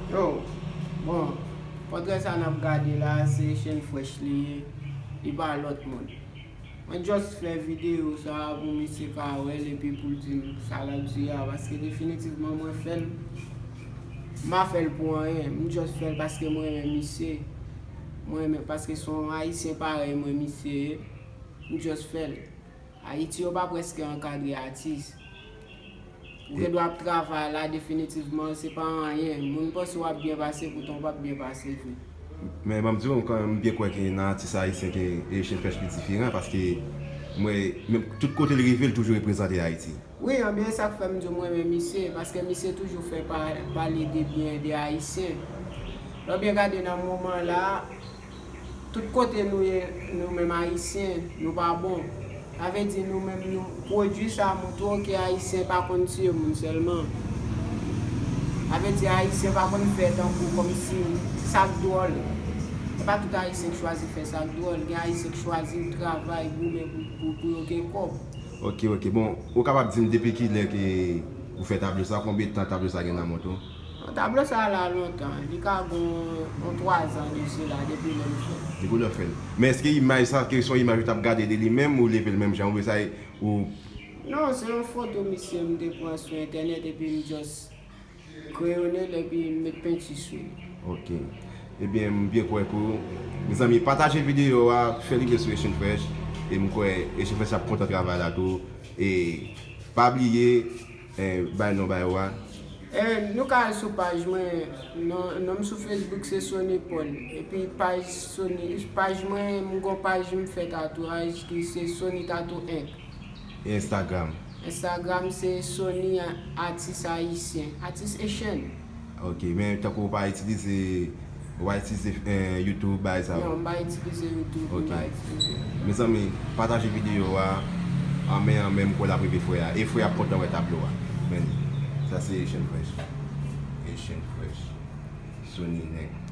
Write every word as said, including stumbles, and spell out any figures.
Yo, bon, pòtrè sa n ap gade la, se Chen Fresh li ye, li pa lòt moun. Mwen just fè videyo sa pou misye ka wè l epi pou l di m sa l ap di a, paske definitivman mwen fè l, m pa fè l pou anyen, m just fè l paske mwen renmen misye. Mwen renmen paske se yon Ayisyen parèy mwen misye ye, m just fè l. Ayiti yo pa prèske ankadre atis. Ou gen dwa ap travay la, definitivman, se pa anyen. Moun panse w ap byen pase, poutan w p ap byen pase vre. Men ban m di w, m kanmenm, m byen kwè ke nan atis ayisyen ke Chen Fresh li diferan, paske mwen, menm tout kote l rive, l toujou reprezante Ayiti. Wi, anben, e sa k fè m di w m renmen misye, paske misye toujou fè pa, pale de byen de Ayisyen. Lè w byen gade nan moman la, tout kote nou ye, nou menm Ayisyen, nou pa bon. Sa vle di nou menm nou pwodui sa montre w ke Ayisyen pa konn tiye moun sèlman. Sa vle di Ayisyen pa konn fè tankou kòmsi sa k dwòl. Se pa tout Ayisyen k chwazi fè sa k dwòl. Gen Ayisyen k chwazi travay, goumen pou, pou, pou yo gen kòb. Ok, ok. Bon, ou kapab di m depi kilè ke ou fè tablo sa? Konbyen tan tablo sa gen nan mont ou? Bon, tablo sa la lontan. Li ka gon yon twa zan de sela depi lè m fè l. Depi lè w fè l. Men èske imaj sa, ke se yon imaj ou t ap gade de li menm, ou leve l menm jan, oubyen sa e, ou... Non, se yon foto misye m te pran sou entènèt epi m just kreyone l epi m met penti sou li. Ok. Ebyen, m byen kwè tou. Mezanmi, pataje videyo a, fè l rive sou Chen Fresh. E m kwè Chen Fresh ap kontan travay la tou. E pa bliye, eh, bay non bay ou a. Eh, nou ka al sou paj mwen, non, non m sou Facebook se Sony Paul. Epi paj Sony, paj mwen, m gon paj m fè tatouaj ki se Sony Tattoo Inc. E Instagram? Instagram se Sony Atis Ayisyen, Atis Echan. Ok, men tankou ou pa itilize, ou pa itilize, eh, YouTube, bagay sa yo? Non, m pa itilize YouTube, m pa itilize. Mezanmi, pataje videyo a, anmen, anmen, m kwè l ap rive frè a. E frè a ap kontan wè tablo a. Men, sa se Echan Fresh. Echan Fresh. Sony nèg.